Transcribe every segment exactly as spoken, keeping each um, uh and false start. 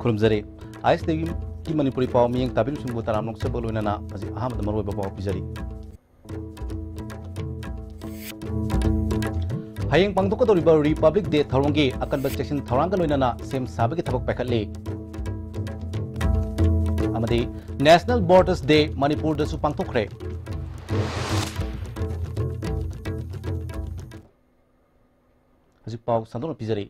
ꯈꯨꯔꯨꯝꯖꯔꯤ꯫ ꯑꯥꯏ ꯑꯦꯁ ꯇꯤꯚꯤꯒꯤ ꯃꯅꯤꯄꯨꯔꯤ ꯄꯥꯎ ꯃꯤꯠꯌꯦꯡ ꯇꯥꯕꯤꯔꯤꯕꯁꯤꯡꯕꯨ ꯇꯔꯥꯝꯅ ꯑꯣꯛꯆꯕꯒ ꯂꯣꯏꯅꯅ ꯍꯧꯖꯤꯛ ꯑꯍꯥꯟꯕꯗ ꯃꯔꯨꯑꯣꯏꯕ ꯄꯥꯎ ꯄꯤꯖꯔꯤ꯫ ꯍꯌꯦꯡ ꯄꯥꯡꯊꯣꯛꯀꯗꯧꯔꯤꯕ ꯔꯤꯄꯕ꯭ꯂꯤꯛ ꯗꯦ ꯊꯧꯔꯝꯒꯤ ꯑꯀꯟꯕ ꯆꯦꯛꯁꯤꯟ ꯊꯧꯔꯥꯡꯒ ꯂꯣꯏꯅꯅ ꯁꯦꯝ ꯁꯥꯕꯒꯤ ꯊꯕꯛ ꯄꯥꯏꯈꯠꯂꯤ꯫ ꯑꯃꯗꯤ National Voters Day ꯃꯅꯤꯄꯨꯔꯗꯁꯨ ꯄꯥꯡꯊꯣꯛꯈ꯭ꯔꯦ꯫ ꯍꯧꯖꯤꯛ ꯄꯥꯎ ꯁꯟꯗꯣꯛꯅ ꯄꯤꯖꯔꯤ꯫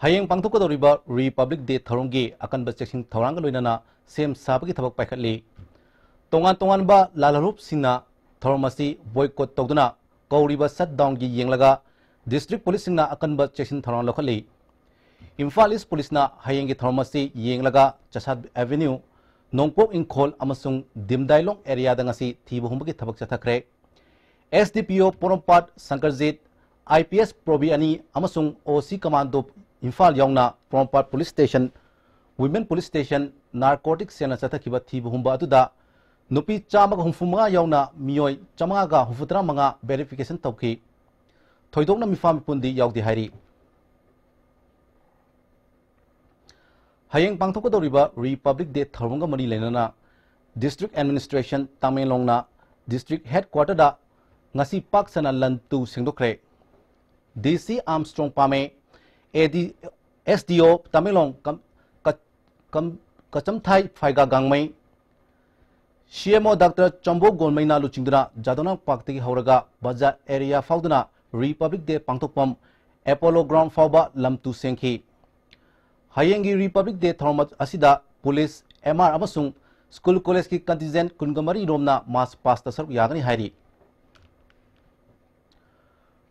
ꯍꯌꯦꯡ ꯄꯥꯡꯊꯣꯛꯀꯗꯧꯔꯤꯕ ꯔꯤꯄꯕ꯭ꯂꯤꯛ ꯗꯦ ꯊꯧꯔꯝꯒꯤ ꯑꯀꯟꯕ ꯆꯦꯛꯁꯤꯟ ꯊꯧꯔꯥꯡꯒ ꯂꯣꯏꯅꯅ ꯁꯦꯝ ꯁꯥꯕꯒꯤ ꯊꯕꯛ ꯄꯥꯏꯈꯠꯂꯤ꯫ ꯇꯣꯉꯥꯟ ꯇꯣꯉꯥꯟꯕ ꯂꯥꯜꯍꯧꯂꯨꯞꯁꯤꯡꯅ ꯊꯧꯔꯝ ꯑꯁꯤ ꯕꯣꯏꯀꯣꯠ ꯇꯧꯗꯨꯅ ꯀꯧꯔꯤꯕ ꯁꯠꯗꯥꯎꯟꯒꯤ ꯌꯦꯡꯂꯒ ꯗꯤꯁꯇ꯭ꯔꯤꯛ ꯄꯨꯂꯤꯁꯁꯤꯡꯅ ꯑꯀꯟꯕ ꯆꯦꯛꯁꯤꯟ ꯊꯧꯔꯥꯡ ꯂꯧꯈꯠꯂꯤ꯫ ꯏꯝꯐꯥꯜ ꯏꯁ ꯄꯨꯂꯤꯁꯅ ꯍꯌꯦꯡꯒꯤ ꯊꯧꯔꯝ ꯑꯁꯤ ꯌꯦꯡꯂꯒ ꯆꯁꯥꯠ ꯑꯦꯚꯦꯅ꯭ꯌꯨ, ꯅꯣꯡꯄꯣꯛ ꯏꯪꯈꯣꯜ ꯑꯃꯁꯨꯡ ꯗꯤꯝꯗꯥꯏꯂꯣꯡ ꯑꯦꯔꯤꯌꯥꯗ ꯉꯁꯤ ꯊꯤꯕ ꯍꯨꯝꯕꯒꯤ ꯊꯕꯛ ꯆꯠꯊꯈ꯭ꯔꯦ꯫ ꯑꯦꯁ ꯗꯤ ꯄꯤ ꯑꯣ ꯄꯣꯔꯣꯝꯄꯥꯠ ꯁꯪꯀꯔꯖꯤꯠ, ꯑꯥꯏ ꯄꯤ ꯑꯦꯁ ꯄ꯭ꯔꯣꯕꯤ ꯑꯅꯤ ꯑꯃꯁꯨꯡ ꯑꯣ ꯁꯤ ꯀꯃꯥꯟꯗꯣ ꯏꯝꯐꯥꯜ ꯌꯥꯎꯅ Porompat police station, women police station, narcotic ꯁꯦꯜꯅ ꯆꯠꯊꯈꯤꯕ ꯊꯤꯕ ꯍꯨꯝꯕ ꯑꯗꯨꯗ ꯅꯨꯄꯤ ꯆꯥꯝꯃꯒ ꯍꯨꯝꯐꯨ ꯃꯉꯥ ꯌꯥꯎꯅ ꯃꯤꯑꯣꯏ ꯆꯥꯝꯃꯉꯥꯒ ꯍꯨꯝꯐꯨꯇꯔꯥ ꯃꯉꯥ ꯚꯦꯔꯤꯐꯤꯀꯦꯁꯟ ꯇꯧꯈꯤ꯫ ꯊꯣꯏꯗꯣꯛꯅ ꯃꯤꯐꯥ ꯃꯤꯄꯨꯟꯗꯤ ꯌꯥꯎꯗꯦ ꯍꯥꯏꯔꯤ꯫ ꯍꯌꯦꯡ ꯄꯥꯡꯊꯣꯛꯀꯗꯧꯔꯤꯕ ꯔꯤꯄꯕ꯭ꯂꯤꯛ ꯗꯦ ꯊꯧꯔꯝꯒ ꯃꯔꯤ ꯂꯩꯅꯅ ꯗꯤꯁꯇ꯭ꯔꯤꯛ ꯑꯦꯗꯃꯤꯅꯤꯁꯇ꯭ꯔꯦꯁꯟ ꯇꯃꯦꯡꯂꯣꯡꯅ ꯗꯤꯁꯇ꯭ꯔꯤꯛ ꯍꯦꯗꯀ꯭ꯋꯥꯇꯔꯗ ꯉꯁꯤ ꯄꯥꯛ ꯁꯟꯅ ꯂꯟ ꯇꯨ ꯁꯦꯡꯗꯣꯛꯈ꯭ꯔꯦ꯫ ꯗꯤ ꯁꯤ ꯑꯥꯔꯝꯁꯇ꯭ꯔꯣꯡ ꯄꯥꯃꯦ, ꯑꯦ ꯗꯤ, ꯑꯦꯁ ꯗꯤ ꯑꯣ ꯇꯃꯦꯡꯂꯣꯡ ꯀꯝ-, ꯀ-, ꯀꯝ-, ꯀꯆꯝꯊꯥꯏ ꯐꯥꯏꯒꯥ ꯒꯥꯡꯃꯩ, ꯁꯤ ꯑꯦꯝ ꯑꯣ ꯗꯥꯛꯇꯔ ꯆꯝꯕꯣ ꯒꯣꯟꯃꯩꯅ ꯂꯨꯆꯤꯡꯗꯨꯅ ꯖꯥꯗꯣꯅꯥ ꯄꯥꯔꯛꯇꯒꯤ ꯍꯧꯔꯒ ꯕꯖꯥꯔ ꯑꯦꯔꯤꯌꯥ ꯐꯥꯎꯗꯨꯅ ꯔꯤꯄꯕ꯭ꯂꯤꯛ ꯗꯦ ꯄꯥꯡꯊꯣꯛꯐꯝ ꯑꯦꯄꯣꯂꯣ ꯒ꯭ꯔꯥꯎꯟ ꯐꯥꯎꯕ ꯂꯝ ꯇꯨ ꯁꯦꯡꯈꯤ꯫ ꯍꯌꯦꯡꯒꯤ ꯔꯤꯄꯕ꯭ꯂꯤꯛ ꯗꯦ ꯊꯧꯔꯝ ꯑꯁꯤꯗ ꯄꯨꯂꯤꯁ, ꯑꯦꯝ ꯑꯥꯔ ꯑꯃꯁꯨꯡ ꯁ꯭ꯀꯨꯜ ꯀꯣꯂꯦꯖꯀꯤ ꯀꯟꯇꯤꯟꯖꯦꯟꯠ ꯀꯨꯟꯒ ꯃꯔꯤ ꯔꯣꯝꯅ ꯃꯥꯔꯆ ꯄꯥꯁꯇ ꯁꯔꯨꯛ ꯌꯥꯒꯅꯤ ꯍꯥꯏꯔꯤ꯫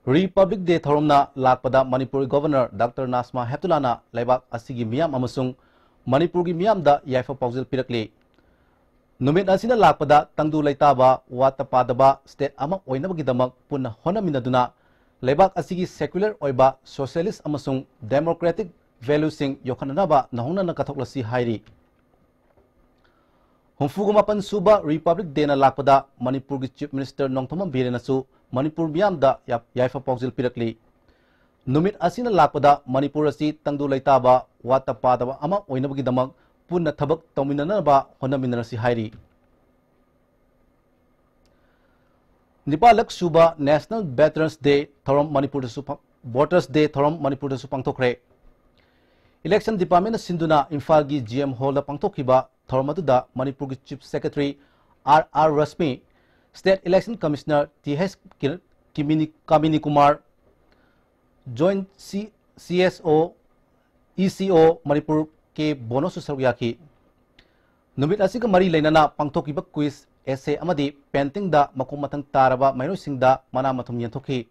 ꯔꯤꯄꯕ꯭ꯂꯤꯛ ꯗꯦ ꯊꯧꯔꯝꯅ ꯂꯥꯛꯄꯗ ꯃꯅꯤꯄꯨꯔꯒꯤ ꯒꯣꯚꯔꯅꯔ ꯗꯥꯛꯇꯔ ꯅꯥꯖꯃꯥ ꯍꯦꯞꯇꯨꯂꯥꯅ ꯂꯩꯕꯥꯛ ꯑꯁꯤꯒꯤ ꯃꯤꯌꯥꯝ ꯑꯃꯁꯨꯡ ꯃꯅꯤꯄꯨꯔꯒꯤ ꯃꯤꯌꯥꯝꯗ ꯌꯥꯏꯐ ꯄꯥꯎꯖꯦꯜ ꯄꯤꯔꯛꯂꯤ꯫ ꯅꯨꯃꯤꯠ ꯑꯁꯤꯅ ꯂꯥꯛꯄꯗ ꯇꯪꯗꯨ ꯂꯩꯇꯥꯕ, ꯋꯥꯠꯇ ꯄꯥꯗꯕ state ꯑꯃ ꯑꯣꯏꯅꯕꯒꯤꯗꯃꯛ ꯄꯨꯟꯅ ꯍꯣꯠꯅꯃꯤꯟꯅꯗꯨꯅ ꯂꯩꯕꯥꯛ ꯑꯁꯤꯒꯤ secular ꯑꯣꯏꯕ socialist ꯑꯃꯁꯨꯡ democratic valueꯁꯤꯡ ꯌꯣꯛꯈꯠꯅꯅꯕ ꯅꯧꯍꯧꯅꯅ ꯀꯠꯊꯣꯛꯂꯁꯤ ꯍꯥꯏꯔꯤ꯫ ꯍꯨꯝꯐꯨꯒ ꯃꯥꯄꯟ ꯁꯨꯕ ꯔꯤꯄꯕ꯭ꯂꯤꯛ ꯗꯦꯅ ꯂꯥꯛꯄꯗ ꯃꯅꯤꯄꯨꯔꯒꯤ ꯆꯤꯐ ꯃꯤꯅꯤꯁꯇꯔ ꯅꯣꯡꯊꯣꯝꯕꯝ ꯕꯤꯔꯦꯟꯅꯁꯨ ꯃꯅꯤꯄꯨꯔ ꯃꯤꯌꯥꯝꯗ ꯌꯥ-, ꯌꯥꯏꯐ ꯄꯥꯎꯖꯦꯜ ꯄꯤꯔꯛꯂꯤ꯫ ꯅꯨꯃꯤꯠ ꯑꯁꯤꯅ ꯂꯥꯛꯄꯗ ꯃꯅꯤꯄꯨꯔ ꯑꯁꯤ ꯇꯪꯗꯨ ꯂꯩꯇꯥꯕ, ꯋꯥꯠꯇ ꯄꯥꯗꯕ ꯑꯃ ꯑꯣꯏꯅꯕꯒꯤꯗꯃꯛ ꯄꯨꯟꯅ ꯊꯕꯛ ꯇꯧꯃꯤꯟꯅꯅꯕ ꯍꯣꯠꯅꯃꯤꯟꯅꯔꯁꯤ ꯍꯥꯏꯔꯤ꯫ ꯅꯤꯄꯥꯜꯂꯛ ꯁꯨꯕ National Veterans Day ꯊꯧꯔꯝ ꯃꯅꯤꯄꯨꯔꯗꯁꯨ ꯄꯥꯡ-, Voters Day ꯊꯧꯔꯝ ꯃꯅꯤꯄꯨꯔꯗꯁꯨ ꯄꯥꯡꯊꯣꯛꯈ꯭ꯔꯦ꯫ Election Department ꯅ ꯁꯤꯟꯗꯨꯅ ꯏꯝꯐꯥꯜꯒꯤ G M Hall ꯗ ꯄꯥꯡꯊꯣꯛꯈꯤꯕ ꯊꯧꯔꯝ ꯑꯗꯨꯗ ꯃꯅꯤꯄꯨꯔꯒꯤ Chief Secretary R R ꯔꯁꯃꯤ, State Election Commissioner T H ꯀꯤ-, ꯀꯤꯃꯤꯅꯤ-, ꯀꯥꯃꯤꯅꯤ Kumar, Joint C-, C S O, E C O Manipur ꯀꯦ ꯕꯣꯅꯣꯁꯨ ꯁꯔꯨꯛ ꯌꯥꯈꯤ꯫ ꯅꯨꯃꯤꯠ ꯑꯁꯤꯒ ꯃꯔꯤ ꯂꯩꯅꯅ ꯄꯥꯡꯊꯣꯛꯈꯤꯕ quiz, essay ꯑꯃꯗꯤ painting ꯗ ꯃꯈꯣꯡ ꯃꯊꯪ ꯇꯥꯔꯕ ꯃꯍꯩꯔꯣꯏꯁꯤꯡꯗ ꯃꯅꯥ ꯃꯊꯨꯝ ꯌꯦꯟꯊꯣꯛꯈꯤ꯫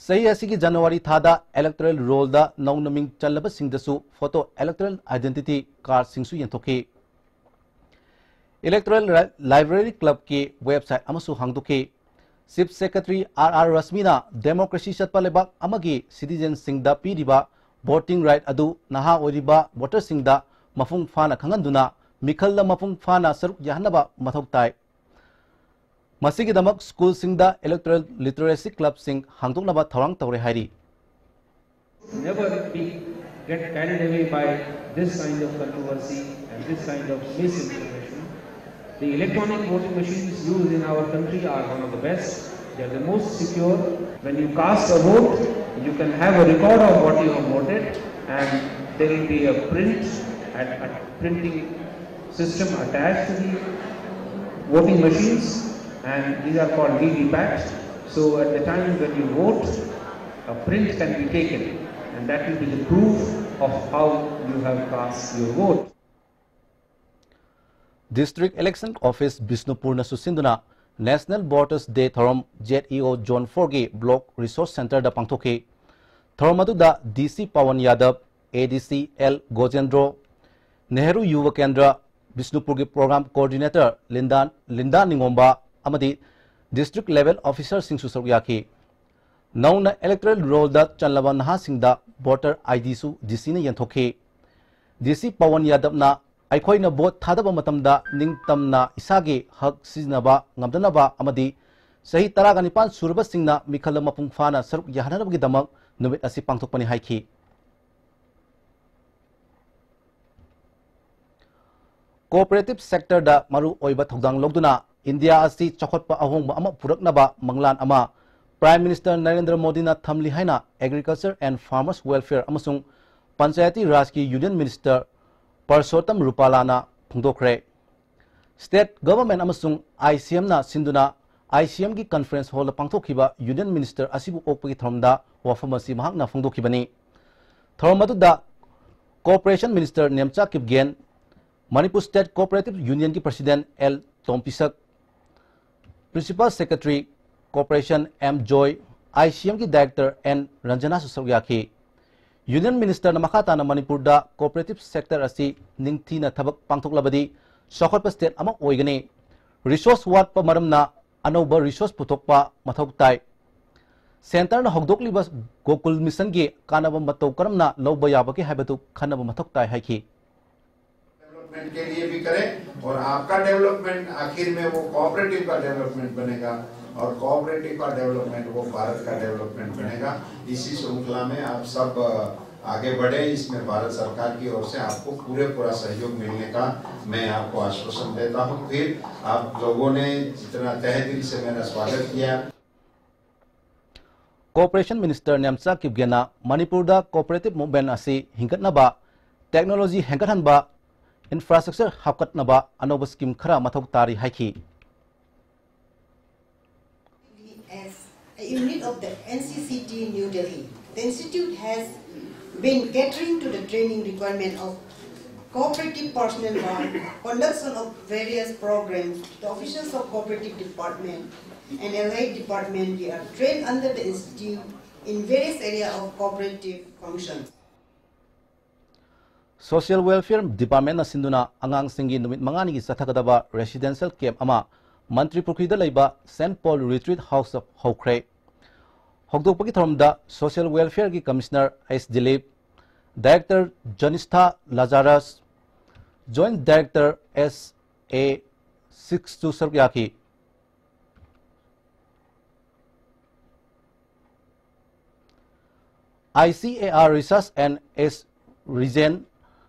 ꯆꯍꯤ ꯑꯁꯤꯒꯤ ꯖꯅꯋꯥꯔꯤ ꯊꯥꯗ electoral roll ꯗ ꯅꯧꯅ ꯃꯤꯡ ꯆꯜꯂꯕꯁꯤꯡꯗꯁꯨ photo electoral identity card ꯁꯤꯡꯁꯨ ꯌꯦꯟꯊꯣꯛꯈꯤ꯫ Electoral Ri-, Library Club ꯀꯤ website ꯑꯃꯁꯨ ꯍꯥꯡꯗꯣꯛꯈꯤ꯫ Chief Secretary R R ꯔꯁꯃꯤꯅ democracy ꯆꯠꯄ ꯂꯩꯕꯥꯛ ꯑꯃꯒꯤ citizen ꯁꯤꯡꯗ ꯄꯤꯔꯤꯕ voting right ꯑꯗꯨ ꯅꯍꯥ ꯑꯣꯏꯔꯤꯕ voter ꯁꯤꯡꯗ ꯃꯄꯨꯡ ꯐꯥꯅ ꯈꯪꯍꯟꯗꯨꯅ ꯃꯤꯈꯜꯗ ꯃꯄꯨꯡ ꯐꯥꯅ ꯁꯔꯨꯛ ꯌꯥꯍꯟꯅꯕ ꯃꯊꯧ ꯇꯥꯏ꯫ ꯃꯁꯤꯒꯤꯗꯃꯛ school ꯁꯤꯡꯗ electoral literacy club ꯁꯤꯡ ꯍꯥꯡꯗꯣꯛꯅꯕ ꯊꯧꯔꯥꯡ ꯇꯧꯔꯦ ꯍꯥꯏꯔꯤ꯫ Never be, get carried away by this kind of controversy and this kind of misinformation. The electronic voting machines used in our country are one of the best. They are the most secure. When you cast a vote, you can have a record of what you have voted, and there will be a print at, at printing system attached to the voting machines, and these are called V V pats. So at the time when you vote, a print can be taken, and that will be the proof of how you have cast your vote. District Election Office ꯕꯤꯁꯅꯨꯄꯨꯔꯅꯁꯨ ꯁꯤꯟꯗꯨꯅ National Voters Day ꯊꯧꯔꯝ Z E O Zone four ꯒꯤ Block Resource Centre ꯗ ꯄꯥꯡꯊꯣꯛꯈꯤ꯫ ꯊꯧꯔꯝ ꯑꯗꯨꯗ D C Pawan ꯌꯥꯗꯕ, A D C L ꯒꯣꯖꯦꯟꯗ꯭ꯔꯣ, Nehru ꯌꯨꯕ ꯀꯦꯟꯗ꯭ꯔ ꯕꯤꯁꯅꯨꯄꯨꯔꯒꯤ Program Coordinator Linda, Linda ꯅꯤꯡꯉꯣꯝꯕ ꯑꯃꯗꯤ District Level Officer ꯁꯤꯡꯁꯨ ꯁꯔꯨꯛ ꯌꯥꯈꯤ꯫ ꯅꯧꯅ electoral roll ꯗ ꯆꯜꯂꯕ ꯅꯍꯥꯁꯤꯡꯗ voter I D ꯁꯨ D C ꯅ ꯌꯦꯟꯊꯣꯛꯈꯤ꯫ D C ꯄꯋꯟ ꯌꯥꯗꯕꯅ ꯑꯩꯈꯣꯏꯅ vote ꯊꯥꯗꯕ ꯃꯇꯝꯗ ꯅꯤꯡꯇꯝꯅ ꯏꯁꯥꯒꯤ ꯍꯛ ꯁꯤꯖꯤꯟꯅꯕ ꯉꯝꯗꯅꯕ ꯑꯃꯗꯤ ꯆꯍꯤ ꯇꯔꯥꯒ ꯅꯤꯄꯥꯟ ꯁꯨꯔꯕꯁꯤꯡꯅ ꯃꯤꯈꯜꯗ ꯃꯄꯨꯡ ꯐꯥꯅ ꯁꯔꯨꯛ ꯌꯥꯍꯟꯅꯕꯒꯤꯗꯃꯛ ꯅꯨꯃꯤꯠ ꯑꯁꯤ ꯄꯥꯡꯊꯣꯛꯄꯅꯤ ꯍꯥꯏꯈꯤ꯫ Cooperative sector ꯗ ꯃꯔꯨ ꯑꯣꯏꯕ ꯊꯧꯗꯥꯡ ꯂꯧꯗꯨꯅ ꯏꯟꯗꯤꯌꯥ ꯑꯁꯤ ꯆꯥꯎꯈꯠꯄ ꯑꯍꯣꯡꯕ ꯑꯃ ꯄꯨꯔꯛꯅꯕ ꯃꯪꯂꯥꯟ ꯑꯃ Prime Minister ꯅꯔꯦꯟꯗ꯭ꯔ ꯃꯣꯗꯤꯅ ꯊꯝꯂꯤ ꯍꯥꯏꯅ Agriculture and Farmers Welfare ꯑꯃꯁꯨꯡ Panchayati Raj ꯀꯤ Union Minister ꯄꯔꯁꯣꯠꯇꯝ ꯔꯨꯄꯥꯂꯥꯅ ꯐꯣꯡꯗꯣꯛꯈ꯭ꯔꯦ꯫ State Government ꯑꯃꯁꯨꯡ I C M ꯅ ꯁꯤꯟꯗꯨꯅ I C M ꯒꯤ Conference Hall ꯗ ꯄꯥꯡꯊꯣꯛꯈꯤꯕ Union Minister ꯑꯁꯤꯕꯨ ꯑꯣꯛꯄꯒꯤ ꯊꯧꯔꯝꯗ ꯋꯥꯐꯝ ꯑꯁꯤ ꯃꯍꯥꯛꯅ ꯐꯣꯡꯗꯣꯛꯈꯤꯕꯅꯤ꯫ ꯊꯧꯔꯝ ꯑꯗꯨꯗ Cooperation Minister Nemcha Kipgen, Manipur State Cooperative Union ꯒꯤ President L Tompisak, Principal Secretary Cooperation M Joy, I C M ꯒꯤ Director ꯑꯦꯟ ꯔꯟꯖꯅꯥꯁꯨ ꯁꯔꯨꯛ ꯌꯥꯈꯤ꯫ Union Minister ꯅ ꯃꯈꯥ ꯇꯥꯅ ꯃꯅꯤꯄꯨꯔꯗ cooperative sector ꯑꯁꯤ ꯅꯤꯡꯊꯤꯅ ꯊꯕꯛ ꯄꯥꯡꯊꯣꯛꯂꯕꯗꯤ ꯆꯥꯎꯈꯠꯄ state ꯑꯃ ꯑꯣꯏꯒꯅꯤ꯫ Resource ꯋꯥꯠꯄ ꯃꯔꯝꯅ ꯑꯅꯧꯕ resource ꯄꯨꯊꯣꯛꯄ ꯃꯊꯧ ꯇꯥꯏ꯫ Centre ꯅ ꯍꯧꯗꯣꯛꯂꯤꯕ ꯒꯣꯀꯨꯜ Mission ꯒꯤ ꯀꯥꯟꯅꯕ ꯃꯇꯧ ꯀꯔꯝꯅ ꯂꯧꯕ ꯌꯥꯕꯒꯦ ꯍꯥꯏꯕꯗꯨ ꯈꯟꯅꯕ ꯃꯊꯧ ꯇꯥꯏ ꯍꯥꯏꯈꯤ꯫ डेवलपमेंट के लिए भी करें और आपका डेवलपमेंट आखिर में वो कोऑपरेटिव का डेवलपमेंट बनेगा और कोऑपरेटिव का डेवलपमेंट वो भारत का डेवलपमेंट बनेगा। इसी श्रृंखला में आप सब आगे बढ़े। इसमें भारत सरकार की ओर से आपको पूरे पूरा सहयोग मिलने का मैं आपको आश्वासन देता हूँ। फिर आप लोगों ने जितना तहे दिल से मेरा स्वागत किया। Cooperation Minister ꯅꯦꯝꯆꯥ ꯀꯤꯞꯒꯦꯟꯅ ꯃꯅꯤꯄꯨꯔꯗ cooperative movement ꯑꯁꯤ ꯍꯤꯡꯒꯠꯅꯕ technology ꯍꯦꯟꯒꯠꯍꯟꯕ, infrastructure ꯍꯥꯞꯀꯠꯅꯕ ꯑꯅꯧꯕ scheme ꯈꯔ ꯃꯊꯧ ꯇꯥꯔꯤ ꯍꯥꯏꯈꯤ꯫ As a unit of the N C C T New Delhi, the institute has been catering to the training requirement of cooperative personnel by conduction of various programs. The officials of cooperative department and allied department, we are trained under the institute in various area of cooperative functions. Social Welfare Department ꯅ ꯁꯤꯟꯗꯨꯅ ꯑꯉꯥꯡꯁꯤꯡꯒꯤ ꯅꯨꯃꯤꯠ ꯃꯉꯥꯅꯤꯒꯤ ꯆꯠꯊꯒꯗꯕ residential camp ꯑꯃ ꯃꯟꯇ꯭ꯔꯤ ꯄꯨꯈ꯭ꯔꯤꯗ ꯂꯩꯕ Saint Paul Retreat House ꯇ ꯍꯧꯈ꯭ꯔꯦ꯫ ꯍꯧꯗꯣꯛꯄꯒꯤ ꯊꯧꯔꯝꯗ Social Welfare ꯒꯤ Commissioner H Dilip, Director ꯖꯣꯅꯤꯁꯊꯥ ꯂꯥꯖꯥꯔꯁ, Joint Director ꯑꯦꯁ ꯑꯦ ꯁꯤꯛꯁ ꯁꯨ ꯁꯔꯨꯛ ꯌꯥꯈꯤ꯫ I C A R Research and East Region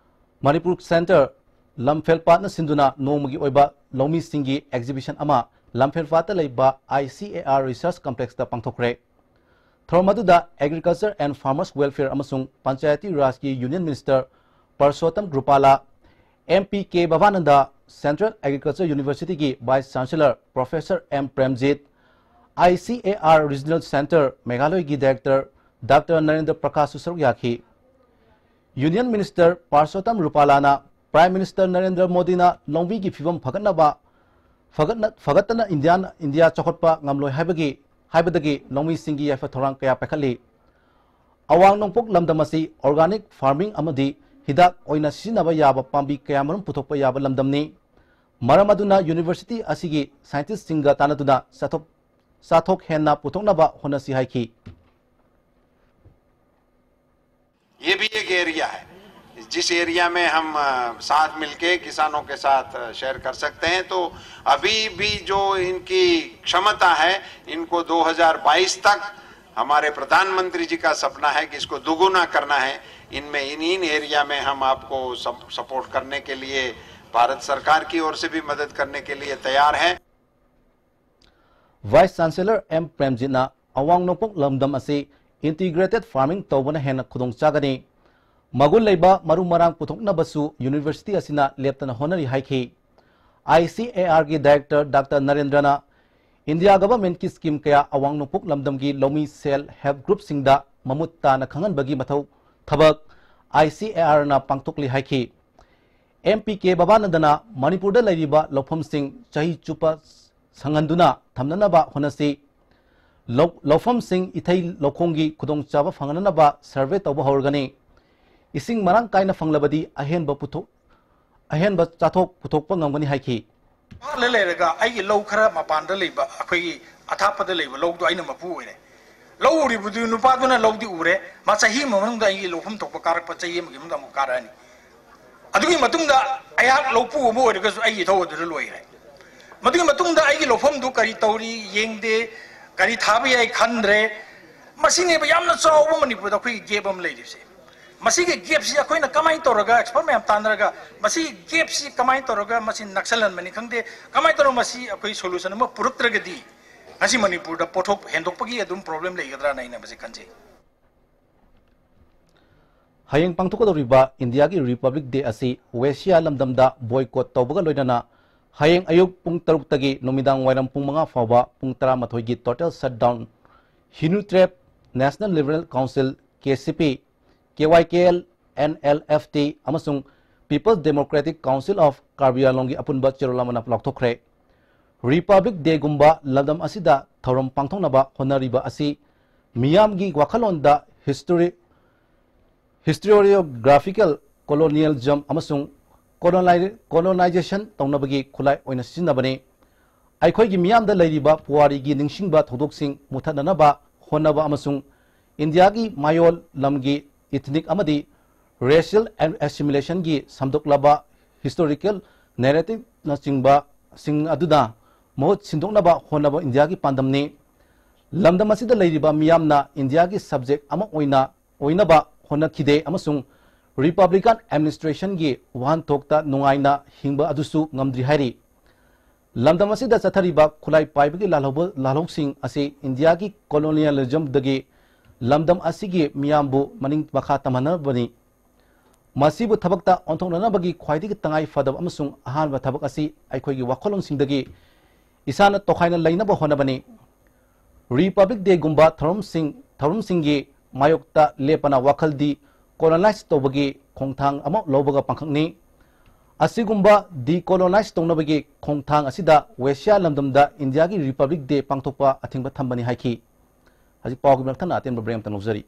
Manipur Center ꯂꯝꯐꯦꯜꯄꯥꯠꯅ ꯁꯤꯟꯗꯨꯅ ꯅꯣꯡꯃꯒꯤ ꯑꯣꯏꯕ ꯂꯧꯃꯤꯁꯤꯡꯒꯤ exhibition ꯑꯃ ꯂꯝꯐꯦꯜꯄꯥꯠꯇ ꯂꯩꯕ I C A R Research Complexꯇ ꯄꯥꯡꯊꯣꯛꯈ꯭ꯔꯦ꯫ ꯊꯧꯔꯝ ꯑꯗꯨꯗ Agriculture and Farmers Welfare ꯑꯃꯁꯨꯡ Panchayati Rajꯀꯤ Union Minister ꯄꯔꯁꯣꯠꯇꯝ ꯔꯨꯄꯥꯂꯥ, M P K ꯚꯕꯥꯅꯟꯗ, Central Agriculture Universityꯒꯤ Vice Chancellor Professor M Premjit, I C A R Regional Center ꯃꯦꯘꯥꯂꯌꯒꯤ Director Doctor Narendra ꯄ꯭ꯔꯀꯥꯁꯁꯨ ꯁꯔꯨꯛ ꯌꯥꯈꯤ꯫ Union Minister ꯄꯥꯔꯁꯣꯇꯝ ꯔꯨꯄꯥꯂꯥꯅ Prime Minister Narendra ꯃꯣꯗꯤꯅ ꯂꯧꯃꯤꯒꯤ ꯐꯤꯕꯝ ꯐꯒꯠꯅꯕ, ꯐꯒꯠꯅ-, ꯐꯒꯠꯇꯅ ꯏꯟꯗꯤꯌꯥꯅ, India ꯆꯥꯎꯈꯠꯄ ꯉꯝꯂꯣꯏ ꯍꯥꯏꯕꯒꯤ, ꯍꯥꯏꯕꯗꯒꯤ ꯂꯧꯃꯤꯁꯤꯡꯒꯤ ꯌꯥꯏꯐ ꯊꯧꯔꯥꯡ ꯀꯌꯥ ꯄꯥꯏꯈꯠꯂꯤ꯫ ꯑꯋꯥꯡ ꯅꯣꯡꯄꯣꯛ ꯂꯝꯗꯝ ꯑꯁꯤ organic farming ꯑꯃꯗꯤ ꯍꯤꯗꯥꯛ ꯑꯣꯏꯅ ꯁꯤꯖꯤꯟꯅꯕ ꯌꯥꯕ ꯄꯥꯝꯕꯤ ꯀꯌꯥꯃꯔꯨꯝ ꯄꯨꯊꯣꯛꯄ ꯌꯥꯕ ꯂꯝꯗꯝꯅꯤ꯫ ꯃꯔꯝ ꯑꯗꯨꯅ university ꯑꯁꯤꯒꯤ scientistꯁꯤꯡꯒ ꯇꯥꯟꯅꯗꯨꯅ ꯆꯥꯊꯣꯛ, ꯆꯥꯊꯣꯛ ꯍꯦꯟꯅ ꯄꯨꯊꯣꯛꯅꯕ ꯍꯣꯠꯅꯁꯤ ꯍꯥꯏꯈꯤ꯫ ये भी एक एरिया है जिस एरिया में हम, अ, साथ मिलके किसानों के साथ, अ, शेयर कर सकते हैं। तो अभी भी जो इनकी क्षमता है, इनको दो हज़ार बाईस तक, हमारे प्रधानमंत्री जी का सपना है कि इसको दुगुना करना है। इनमें, इन, इन एरिया में हम आपको सप-, सपोर्ट करने के लिए, भारत सरकार की ओर से भी मदद करने के लिए तैयार हैं। Vice Chancellor M ꯄ꯭ꯔꯦꯝꯖꯤꯠꯅ ꯑꯋꯥꯡ ꯅꯣꯡꯄꯣꯛ ꯂꯝꯗꯝ ꯑꯁꯤ integrated farming ꯇꯧꯕꯅ ꯍꯦꯟꯅ ꯈꯨꯗꯣꯡ ꯆꯥꯒꯅꯤ꯫ ꯃꯒꯨꯟ ꯂꯩꯕ ꯃꯔꯨ ꯃꯔꯥꯡ ꯄꯨꯊꯣꯛꯅꯕꯁꯨ university ꯑꯁꯤꯅ ꯂꯦꯞꯇꯅ ꯍꯣꯠꯅꯔꯤ ꯍꯥꯏꯈꯤ꯫ I C A Rꯒꯤ Director Doctor ꯅꯔꯦꯟꯗ꯭ꯔꯅ India governmentꯀꯤ scheme ꯀꯌꯥ ꯑꯋꯥꯡ ꯅꯣꯡꯄꯣꯛ ꯂꯝꯗꯝꯒꯤ ꯂꯧꯃꯤ self help groupꯁꯤꯡꯗ ꯃꯃꯨꯠ ꯇꯥꯅ ꯈꯪꯍꯟꯕꯒꯤ ꯃꯊꯧ ꯊꯕꯛ I C A Rꯅ ꯄꯥꯡꯊꯣꯛꯂꯤ ꯍꯥꯏꯈꯤ꯫ M P K ꯚꯕꯥꯅꯟꯗꯅ ꯃꯅꯤꯄꯨꯔꯗ ꯂꯩꯔꯤꯕ ꯂꯧꯐꯝꯁꯤꯡ ꯆꯍꯤ ꯆꯨꯞꯄ ꯁꯪꯍꯟꯗꯨꯅ ꯊꯝꯅꯅꯕ ꯍꯣꯠꯅꯁꯤ꯫ ꯂꯧ-, ꯂꯧꯐꯝꯁꯤꯡ ꯏꯊꯩ ꯂꯧꯈꯣꯡꯒꯤ ꯈꯨꯗꯣꯡꯆꯥꯕ ꯐꯪꯍꯟꯅꯕ survey ꯇꯧꯕ ꯍꯧꯔꯒꯅꯤ꯫ ꯏꯁꯤꯡ ꯃꯔꯥꯡ ꯀꯥꯏꯅ ꯐꯪꯂꯕꯗꯤ ꯑꯍꯦꯟꯕ ꯄꯨꯊꯣꯛ-, ꯑꯍꯦꯟꯕ ꯆꯥꯊꯣꯛ ꯄꯨꯊꯣꯛꯄ ꯉꯝꯒꯅꯤ ꯍꯥꯏꯈꯤ꯫ ꯃꯄꯥꯟꯗ ꯂꯩꯔꯒ ꯑꯩꯒꯤ ꯂꯧ ꯈꯔ ꯃꯄꯥꯟꯗ ꯂꯩꯕ, ꯑꯩꯈꯣꯏꯒꯤ ꯑꯊꯥꯞꯄꯗ ꯂꯩꯕ ꯂꯧꯗꯣ ꯑꯩꯅ ꯃꯄꯨ ꯑꯣꯏꯔꯦ꯫ ꯂꯧ ꯎꯔꯤꯕꯗꯨ ꯅꯨꯄꯥꯗꯨꯅ ꯂꯧꯗꯤ ꯎꯔꯦ, ꯃꯥ ꯆꯍꯤ ꯑꯃ ꯃꯅꯨꯡꯗ ꯑꯩꯒꯤ ꯂꯧꯐꯝ ꯊꯣꯛꯄ ꯀꯥꯔꯛꯄ ꯆꯍꯤ ꯑꯃꯒꯤ ꯃꯅꯨꯡꯗ ꯑꯃꯨꯛ ꯀꯥꯔꯛꯑꯅꯤ꯫ ꯑꯗꯨꯒꯤ ꯃꯇꯨꯡꯗ ꯑꯩꯍꯥꯛ ꯂꯧꯄꯨ ꯑꯃ ꯑꯣꯏꯔꯒꯁꯨ ꯑꯩꯒꯤ ꯏꯊꯧ ꯑꯗꯨꯗ ꯂꯣꯏꯈ꯭ꯔꯦ꯫ ꯃꯗꯨꯒꯤ ꯃꯇꯨꯡꯗ ꯑꯩꯒꯤ ꯂꯧꯐꯝꯗꯨ ꯀꯔꯤ ꯇꯧꯔꯤ ꯌꯦꯡꯗꯦ, ꯀꯔꯤ ꯊꯥꯕ ꯌꯥꯏ ꯈꯟꯗ꯭ꯔꯦ꯫ ꯃꯁꯤꯅꯦꯕ ꯌꯥꯝꯅ ꯆꯥꯎꯕ ꯃꯅꯤꯄꯨꯔꯗ ꯑꯩꯈꯣꯏꯒꯤ ꯒꯦꯞ ꯑꯃ ꯂꯩꯔꯤꯕꯁꯦ꯫ ꯃꯁꯤꯒꯤ ꯒꯦꯞꯁꯤ ꯑꯩꯈꯣꯏꯅ ꯀꯃꯥꯏꯅ ꯇꯧꯔꯒ, ꯑꯦꯛꯁꯄꯔꯠ ꯃꯌꯥꯝ ꯇꯥꯟꯅꯔꯒ, ꯃꯁꯤ ꯒꯦꯞꯁꯤ ꯀꯃꯥꯏꯅ ꯇꯧꯔꯒ ꯃꯁꯤ ꯅꯛꯁꯜꯍꯟꯕꯅꯤ ꯈꯪꯗꯦ, ꯀꯃꯥꯏꯅ ꯇꯧꯔꯒ ꯃꯁꯤ ꯑꯩꯈꯣꯏ ꯁꯣꯂꯨꯁꯟ ꯑꯃ ꯄꯨꯔꯛꯇ꯭ꯔꯒꯗꯤ ꯉꯁꯤ ꯃꯅꯤꯄꯨꯔꯗ ꯄꯣꯠꯊꯣꯛ ꯍꯦꯟꯗꯣꯛꯄꯒꯤ ꯑꯗꯨꯝ ꯄ꯭ꯔꯣꯕ꯭ꯂꯦꯝ ꯂꯩꯒꯗ꯭ꯔꯥꯅ ꯑꯩꯅ ꯃꯁꯤ ꯈꯟꯖꯩ꯫ ꯍꯌꯦꯡ ꯄꯥꯡꯊꯣꯛꯀꯗꯧꯔꯤꯕ ꯏꯟꯗꯤꯌꯥꯒꯤ ꯔꯤꯄꯕ꯭ꯂꯤꯛ ꯗꯦ ꯑꯁꯤ ꯋꯦꯁꯤꯌꯥ ꯂꯝꯗꯝꯗ ꯕꯣꯏꯀꯣꯠ ꯇꯧꯕꯒ ꯂꯣꯏꯅꯅ ꯍꯌꯦꯡ ꯑꯌꯨꯛ ꯄꯨꯡ ꯇꯔꯨꯛꯇꯒꯤ ꯅꯨꯃꯤꯗꯥꯡ ꯋꯥꯏꯔꯝ ꯄꯨꯡ ꯃꯉꯥ ꯐꯥꯎꯕ ꯄꯨꯡ ꯇꯔꯥꯃꯥꯊꯣꯏꯒꯤ total shutdown Hynniewtrep national liberal council, K C P, K Y K L, N L F T ꯑꯃꯁꯨꯡ people's democratic council of Karbi ꯑꯪꯂꯣꯡꯒꯤ ꯑꯄꯨꯟꯕ ꯆꯦꯔꯣꯜ ꯑꯃꯅ ꯂꯥꯎꯊꯣꯛꯈ꯭ꯔꯦ꯫ ꯔꯤꯄꯕ꯭ꯂꯤꯛ ꯗꯦꯒꯨꯝꯕ ꯂꯝꯗꯝ ꯑꯁꯤꯗ ꯊꯧꯔꯝ ꯄꯥꯡꯊꯣꯛꯅꯕ ꯍꯣꯠꯅꯔꯤꯕ ꯑꯁꯤ ꯃꯤꯌꯥꯝꯒꯤ ꯋꯥꯈꯜꯂꯣꯟꯗ ꯍꯤꯁꯇꯣꯔꯤ ꯍꯤꯁꯇꯣꯔꯤꯌꯣꯒ꯭ꯔꯥꯐꯤꯀꯦꯜ ꯀꯣꯂꯣꯅꯤꯌꯦꯂꯤꯖꯝ ꯑꯃꯁꯨꯡ ꯀꯣꯂꯣꯅꯥꯏ-, ꯀꯣꯂꯣꯅꯥꯏꯖꯦꯁꯟ ꯇꯧꯅꯕꯒꯤ ꯈꯨꯠꯂꯥꯏ ꯑꯣꯏꯅ ꯁꯤꯖꯤꯟꯅꯕꯅꯤ꯫ ꯑꯩꯈꯣꯏꯒꯤ ꯃꯤꯌꯥꯝꯗ ꯂꯩꯔꯤꯕ ꯄꯨꯋꯥꯔꯤꯒꯤ ꯅꯤꯡꯁꯤꯡꯕ ꯊꯧꯗꯣꯛꯁꯤꯡ ꯃꯨꯊꯠꯅꯅꯕ ꯍꯣꯠꯅꯕ ꯑꯃꯁꯨꯡ ꯏꯟꯗꯤꯌꯥꯒꯤ ꯃꯌꯣꯜ ꯂꯝꯒꯤ ꯏꯊꯅꯤꯛ ꯑꯃꯗꯤ ꯔꯦꯁꯤꯌꯦꯜ ꯑꯦꯁꯤꯃꯤꯂꯦꯁꯟꯒꯤ ꯁꯟꯗꯣꯛꯂꯕ ꯍꯤꯁꯇꯣꯔꯤꯀꯦꯜ ꯅꯦꯔꯦꯇꯤꯞꯅꯆꯤꯡꯕꯁꯤꯡ ꯑꯗꯨꯅ ꯃꯍꯨꯠ ꯁꯤꯟꯗꯣꯛꯅꯕ ꯍꯣꯠꯅꯕ ꯏꯟꯗꯤꯌꯥꯒꯤ ꯄꯥꯟꯗꯝꯅꯤ꯫ ꯂꯝꯗꯝ ꯑꯁꯤꯗ ꯂꯩꯔꯤꯕ ꯃꯤꯌꯥꯝꯅ ꯏꯟꯗꯤꯌꯥꯒꯤ ꯁꯕꯖꯦꯛ ꯑꯃ ꯑꯣꯏꯅ ꯑꯣꯏꯅꯕ ꯍꯣꯠꯅꯈꯤꯗꯦ ꯑꯃꯁꯨꯡ ꯔꯤꯄꯕ꯭ꯂꯤꯀꯥꯟ ꯑꯦꯗꯃꯤꯅꯤꯁꯇ꯭ꯔꯦꯁꯟꯒꯤ ꯋꯥꯍꯟꯊꯣꯛꯇ ꯅꯨꯡꯉꯥꯏꯅ ꯍꯤꯡꯕ ꯑꯗꯨꯁꯨ ꯉꯝꯗ꯭ꯔꯤ ꯍꯥꯏꯔꯤ꯫ ꯂꯝꯗꯝ ꯑꯁꯤꯗ ꯆꯠꯊꯔꯤꯕ ꯈꯨꯠꯂꯥꯏ ꯄꯥꯏꯕꯒꯤ ꯂꯥꯜꯍꯧꯕ-, ꯂꯥꯜꯍꯧꯁꯤꯡ ꯑꯁꯤ ꯏꯟꯗꯤꯌꯥꯒꯤ ꯀꯣꯂꯣꯅꯤꯌꯦꯂꯤꯖꯝꯗꯒꯤ ꯂꯝꯗꯝ ꯑꯁꯤꯒꯤ ꯃꯤꯌꯥꯝꯕꯨ ꯃꯅꯤꯡ ꯃꯈꯥ ꯇꯝꯍꯟꯅꯕꯅꯤ꯫ ꯃꯁꯤꯕꯨ ꯊꯕꯛꯇ ꯑꯣꯟꯊꯣꯛꯅꯅꯕꯒꯤ ꯈ꯭ꯋꯥꯏꯗꯒꯤ ꯇꯉꯥꯏ ꯐꯗꯕ ꯑꯃꯁꯨꯡ ꯑꯍꯥꯟꯕ ꯊꯕꯛ ꯑꯁꯤ ꯑꯩꯈꯣꯏꯒꯤ ꯋꯥꯈꯜꯂꯣꯟꯁꯤꯡꯗꯒꯤ ꯏꯁꯥꯅ ꯇꯣꯈꯥꯏꯅ ꯂꯩꯅꯕ ꯍꯣꯠꯅꯕꯅꯤ꯫ ꯔꯤꯄꯕ꯭ꯂꯤꯛ ꯗꯦꯒꯨꯝꯕ ꯊꯧꯔꯝꯁꯤꯡ, ꯊꯧꯔꯝꯁꯤꯡꯒꯤ ꯃꯥꯌꯣꯛꯇ ꯂꯦꯞꯄꯅ ꯋꯥꯈꯜ ꯗꯤꯀꯣꯂꯣꯅꯥꯏꯖ ꯇꯧꯕꯒꯤ ꯈꯣꯡꯊꯥꯡ ꯑꯃ ꯂꯧꯕꯒ ꯄꯥꯡꯈꯛꯅꯤ꯫ ꯑꯁꯤꯒꯨꯝꯕ ꯗꯤꯀꯣꯂꯣꯅꯥꯏꯖ ꯇꯧꯅꯕꯒꯤ ꯈꯣꯡꯊꯥꯡ ꯑꯁꯤꯗ ꯋꯦꯁꯤꯌꯥ ꯂꯝꯗꯝꯗ ꯏꯟꯗꯤꯌꯥꯒꯤ ꯔꯤꯄꯕ꯭ꯂꯤꯛ ꯗꯦ ꯄꯥꯡꯊꯣꯛꯄ ꯑꯊꯤꯡꯕ ꯊꯝꯕꯅꯤ ꯍꯥꯏꯈꯤ꯫ ꯍꯧꯖꯤꯛ ꯄꯥꯎꯒꯤ ꯃꯊꯪ ꯑꯇꯦꯟꯕ ꯕ꯭ꯔꯦꯛ ꯑꯃꯇꯪ ꯂꯧꯖꯔꯤ꯫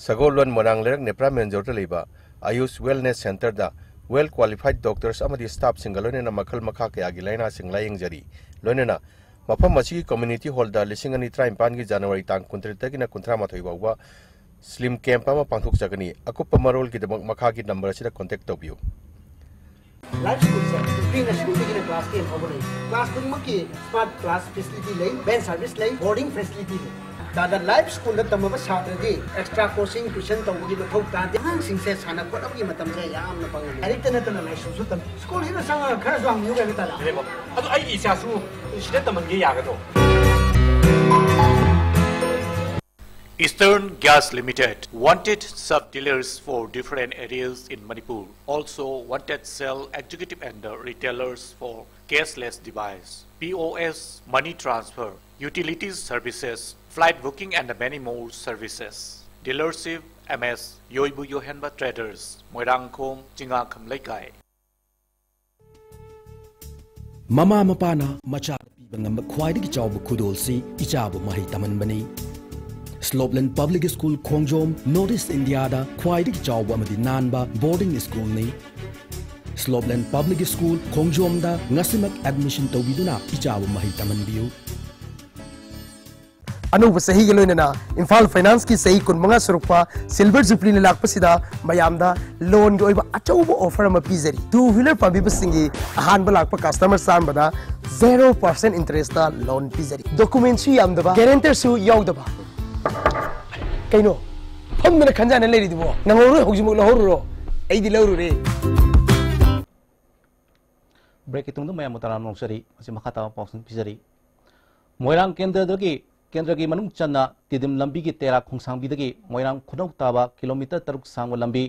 ꯁꯒꯣꯜꯕꯟ ꯃꯣꯏꯔꯥꯡ ꯂꯩꯔꯛ ꯅꯦꯄ꯭ꯔꯥ ꯃꯦꯟ ꯖꯣꯔꯗ ꯂꯩꯕ ꯑꯌꯨꯁ ꯋꯦꯜꯅꯦꯁ ꯁꯦꯟꯇꯔꯗ well qualified doctors ꯑꯃꯗꯤ staffꯁꯤꯡꯒ ꯂꯣꯏꯅꯅ ꯃꯈꯜ ꯃꯈꯥ ꯀꯌꯥꯒꯤ ꯂꯥꯏꯅꯥꯁꯤꯡ ꯂꯥꯌꯦꯡꯖꯔꯤ꯫ ꯂꯣꯏꯅꯅ ꯃꯐꯝ ꯑꯁꯤꯒꯤ community hallꯗ ꯂꯤꯁꯤꯡ ꯑꯅꯤ ꯇꯔꯥꯅꯤꯄꯥꯟꯒꯤ January ꯇꯥꯡ ꯀꯨꯟꯇꯔꯦꯠꯇꯒꯤꯅ ꯀꯨꯟꯊ꯭ꯔꯥ ꯃꯥꯊꯣꯏ ꯐꯥꯎꯕ slim camp ꯑꯃ ꯄꯥꯡꯊꯣꯛꯆꯒꯅꯤ꯫ ꯑꯀꯨꯞꯄ ꯃꯔꯣꯜꯒꯤꯗꯃꯛ ꯃꯈꯥꯒꯤ number ꯑꯁꯤꯗ contact ꯇꯧꯕꯤꯌꯨ꯫ Life Schoolꯁꯦ pre nurseryꯗꯒꯤꯅ class ten ꯐꯥꯎꯕ ꯂꯩ꯫ Class ꯈꯨꯗꯤꯡꯃꯛꯀꯤ smart class facility ꯂꯩ, van service ꯂꯩ, boarding facility ꯂꯩ꯫ ꯗꯥꯗꯥ Life Schoolꯗ ꯇꯝꯃꯕ ꯁꯥꯇ꯭ꯔꯗꯤ extra coaching tuition ꯇꯧꯕꯒꯤ ꯃꯊꯧ ꯇꯥꯗꯦ꯫ ꯑꯉꯥꯡꯁꯤꯡꯁꯦ ꯁꯥꯟꯅ ꯈꯣꯠꯅꯕꯒꯤ ꯃꯇꯝꯁꯦ ꯌꯥꯝꯅ ꯐꯪꯍꯜꯂꯤ꯫ ꯂꯥꯏꯔꯤꯛꯇ ꯅꯠꯇꯅ ꯂꯥꯏꯁꯨꯁꯨ ꯇꯝꯃꯤ꯫ Schoolꯁꯤꯗ ꯆꯪꯉꯒ ꯈꯔꯁꯨ ꯍꯪꯕꯤꯌꯨ ꯀꯩꯅꯣ ꯇꯥꯗ꯫ ꯑꯗꯣ ꯑꯩꯒꯤ ꯏꯆꯥꯁꯨ ꯁꯤꯗ ꯇꯝꯍꯟꯒꯦ ꯌꯥꯒꯗ꯭ꯔꯣ? Eastern Gas Limited wanted sub-dealers for different areas in Manipur. Also wanted sell executive and retailers for cashless device, P O S, money transfer, utilities services, flight booking and many more services. Dealership M S Yoibu Yohenba Traders, Moirangkhom, Chingakham Leikai. ꯃꯃꯥ ꯃꯄꯥꯅ ꯃꯆꯥꯗ ꯄꯤꯕ ꯉꯝꯕ ꯈ꯭ꯋꯥꯏꯗꯒꯤ ꯆꯥꯎꯕ ꯈꯨꯗꯣꯜꯁꯤ ꯏꯆꯥꯕꯨ ꯃꯍꯩ ꯇꯝꯍꯟꯕꯅꯤ꯫ ꯁ꯭ꯂꯣꯞꯂꯦꯟ public school ꯈꯣꯡꯖꯣꯝ North East Indiaꯗ ꯈ꯭ꯋꯥꯏꯗꯒꯤ ꯆꯥꯎꯕ ꯑꯃꯗꯤ ꯅꯥꯟꯕ boarding schoolꯅꯤ꯫ ꯁ꯭ꯂꯣꯞꯂꯦꯟ ꯄꯕ꯭ꯂꯤꯛ ꯁ꯭ꯀꯨꯜ ꯈꯣꯡꯖꯣꯝꯗ ꯉꯁꯤꯃꯛ admission ꯇꯧꯕꯤꯗꯨꯅ ꯏꯆꯥꯕꯨ ꯃꯍꯩ ꯇꯝꯍꯟꯕꯤꯌꯨ꯫ ꯑꯅꯧꯕ ꯆꯍꯤꯒ ꯂꯣꯏꯅꯅ ꯏꯝꯐꯥꯜ ꯐꯥꯏꯅꯥꯟꯁꯀꯤ ꯆꯍꯤ ꯀꯨꯟꯃꯉꯥ ꯁꯨꯔꯛꯄ Silver Jubilee ꯂꯥꯛꯄꯁꯤꯗ ꯃꯌꯥꯝꯗ loanꯒꯤ ꯑꯣꯏꯕ ꯑꯆꯧꯕ offer ꯑꯃ ꯄꯤꯖꯔꯤ꯫ Two wheeler ꯄꯥꯝꯕꯤꯕꯁꯤꯡꯒꯤ ꯑꯍꯥꯟꯕ ꯂꯥꯛꯄ customer ꯆꯥꯝꯃꯗ zero percent interestꯇ loan ꯄꯤꯖꯔꯤ꯫ Documentꯁꯨ ꯌꯥꯝꯗꯕ, guarantorꯁꯨ ꯌꯥꯎꯗꯕ꯫ ꯀꯩꯅꯣ ꯐꯝꯗꯅ ꯈꯟꯖꯥꯅ ꯂꯩꯔꯤꯗꯨꯕꯣ? ꯅꯪꯍꯧꯔꯣꯏ, ꯍꯧꯖꯤꯛꯃꯛ ꯂꯧꯍꯧꯔꯨꯔꯣ꯫ ꯑꯩꯗꯤ ꯂꯧꯔꯨꯔꯦ꯫ Breakꯀꯤ ꯇꯨꯡꯗ ꯃꯌꯥꯝꯕꯨ ꯇꯔꯥꯝꯅ ꯑꯣꯛꯆꯔꯤ꯫ ꯃꯁꯤ ꯃꯈꯥ ꯇꯥꯕ ꯄꯥꯎꯁꯤꯡ ꯄꯤꯖꯔꯤ꯫ ꯃꯣꯏꯔꯥꯡ ꯀꯦꯟꯗ꯭ꯔꯗꯒꯤ, ꯀꯦꯟꯗ꯭ꯔꯒꯤ ꯃꯅꯨꯡ ꯆꯟꯅ ꯇꯤꯗꯤꯝ ꯂꯝꯕꯤꯒꯤ ꯇꯦꯔꯥ ꯈꯣꯡꯁꯥꯡꯕꯤꯗꯒꯤ ꯃꯣꯏꯔꯥꯡ ꯈꯨꯅꯧ ꯇꯥꯕ kilometre ꯇꯔꯨꯛ ꯁꯥꯡꯕ ꯂꯝꯕꯤ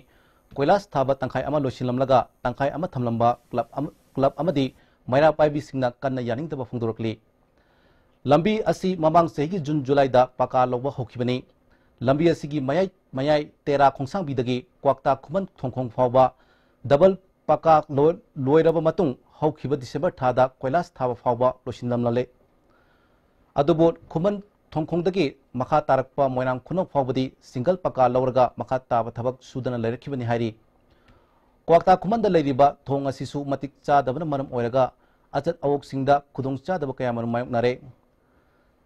ꯀꯣꯏꯂꯥꯁ ꯊꯥꯕ ꯇꯪꯈꯥꯏ ꯑꯃ ꯂꯣꯏꯁꯤꯜꯂꯝꯂꯒ ꯇꯪꯈꯥꯏ ꯑꯃ ꯊꯝꯂꯝꯕ club ꯑꯃ, club ꯑꯃꯗꯤ ꯃꯩꯔꯥ ꯄꯥꯏꯕꯤꯁꯤꯡꯅ ꯀꯟꯅ ꯌꯥꯅꯤꯡꯗꯕ ꯐꯣꯡꯗꯣꯔꯛꯂꯤ꯫ ꯂꯝꯕꯤ ꯑꯁꯤ ꯃꯃꯥꯡ ꯆꯍꯤꯒꯤ June, Julyꯗ ꯄꯀꯥ ꯂꯧꯕ ꯍꯧꯈꯤꯕꯅꯤ꯫ ꯂꯝꯕꯤ ꯑꯁꯤꯒꯤ ꯃꯌꯥꯏ, ꯃꯌꯥꯏ ꯇꯦꯔꯥ ꯈꯣꯡꯁꯥꯡꯕꯤꯗꯒꯤ ꯀ꯭ꯋꯥꯛꯇꯥ ꯈꯨꯃꯟ ꯊꯣꯡꯈꯣꯡ ꯐꯥꯎꯕ double ꯄꯀꯥ ꯂꯣꯏ-, ꯂꯣꯏꯔꯕ ꯃꯇꯨꯡ ꯍꯧꯈꯤꯕ December ꯊꯥꯗ ꯀꯣꯏꯂꯥꯁ ꯊꯥꯕ ꯐꯥꯎꯕ ꯂꯣꯏꯁꯤꯟꯂꯝꯂꯦ꯫ ꯑꯗꯨꯕꯨ ꯈꯨꯃꯟ ꯊꯣꯡꯈꯣꯡꯗꯒꯤ ꯃꯈꯥ ꯇꯥꯔꯛꯄ ꯃꯣꯏꯔꯥꯡ ꯈꯨꯅꯧ ꯐꯥꯎꯕꯗꯤ single ꯄꯀꯥ ꯂꯧꯔꯒ ꯃꯈꯥ ꯇꯥꯕ ꯊꯕꯛ ꯁꯨꯗꯅ ꯂꯩꯔꯛꯈꯤꯕꯅꯤ ꯍꯥꯏꯔꯤ꯫ ꯀ꯭ꯋꯥꯛꯇꯥ ꯈꯨꯃꯟꯗ ꯂꯩꯔꯤꯕ ꯊꯣꯡ ꯑꯁꯤꯁꯨ ꯃꯇꯤꯛ ꯆꯥꯗꯕꯅ ꯃꯔꯝ ꯑꯣꯏꯔꯒ ꯑꯆꯠ ꯑꯋꯣꯛꯁꯤꯡꯗ ꯈꯨꯗꯣꯡꯆꯥꯗꯕ ꯀꯌꯥꯃꯔꯨꯝ ꯃꯥꯌꯣꯛꯅꯔꯦ꯫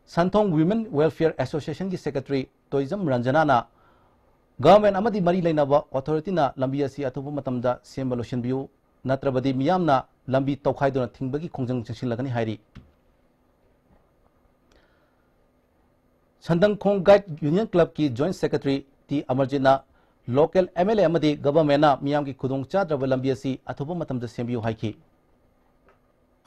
ꯁꯟꯊꯣꯡ Women Welfare Association ꯒꯤ secretary ꯇꯣꯏꯖꯝ ꯔꯟꯖꯅꯥꯅ government ꯑꯃꯗꯤ ꯃꯔꯤ ꯂꯩꯅꯕ authority ꯅ ꯂꯝꯕꯤ ꯑꯁꯤ ꯑꯊꯨꯕ ꯃꯇꯝꯗ ꯁꯦꯝꯕ ꯂꯣꯏꯁꯤꯟꯕꯤꯌꯨ, ꯅꯠꯇ꯭ꯔꯕꯗꯤ ꯃꯤꯌꯥꯝꯅ ꯂꯝꯕꯤ ꯇꯧꯈꯥꯏꯗꯨꯅ ꯊꯤꯡꯕꯒꯤ ꯈꯣꯡꯖꯪ ꯆꯪꯁꯤꯜꯂꯒꯅꯤ ꯍꯥꯏꯔꯤ꯫ ꯁꯟꯗꯪꯈꯣꯡ Guide Union Club ꯀꯤ Joint Secretary ꯇꯤ ꯑꯃꯔꯖꯤꯠꯅ local M L A ꯑꯃꯗꯤ government ꯅ ꯃꯤꯌꯥꯝꯒꯤ ꯈꯨꯗꯣꯡꯆꯥꯗ꯭ꯔꯕ ꯂꯝꯕꯤ ꯑꯁꯤ ꯑꯊꯨꯕ ꯃꯇꯝꯗ ꯁꯦꯝꯕꯤꯌꯨ ꯍꯥꯏꯈꯤ꯫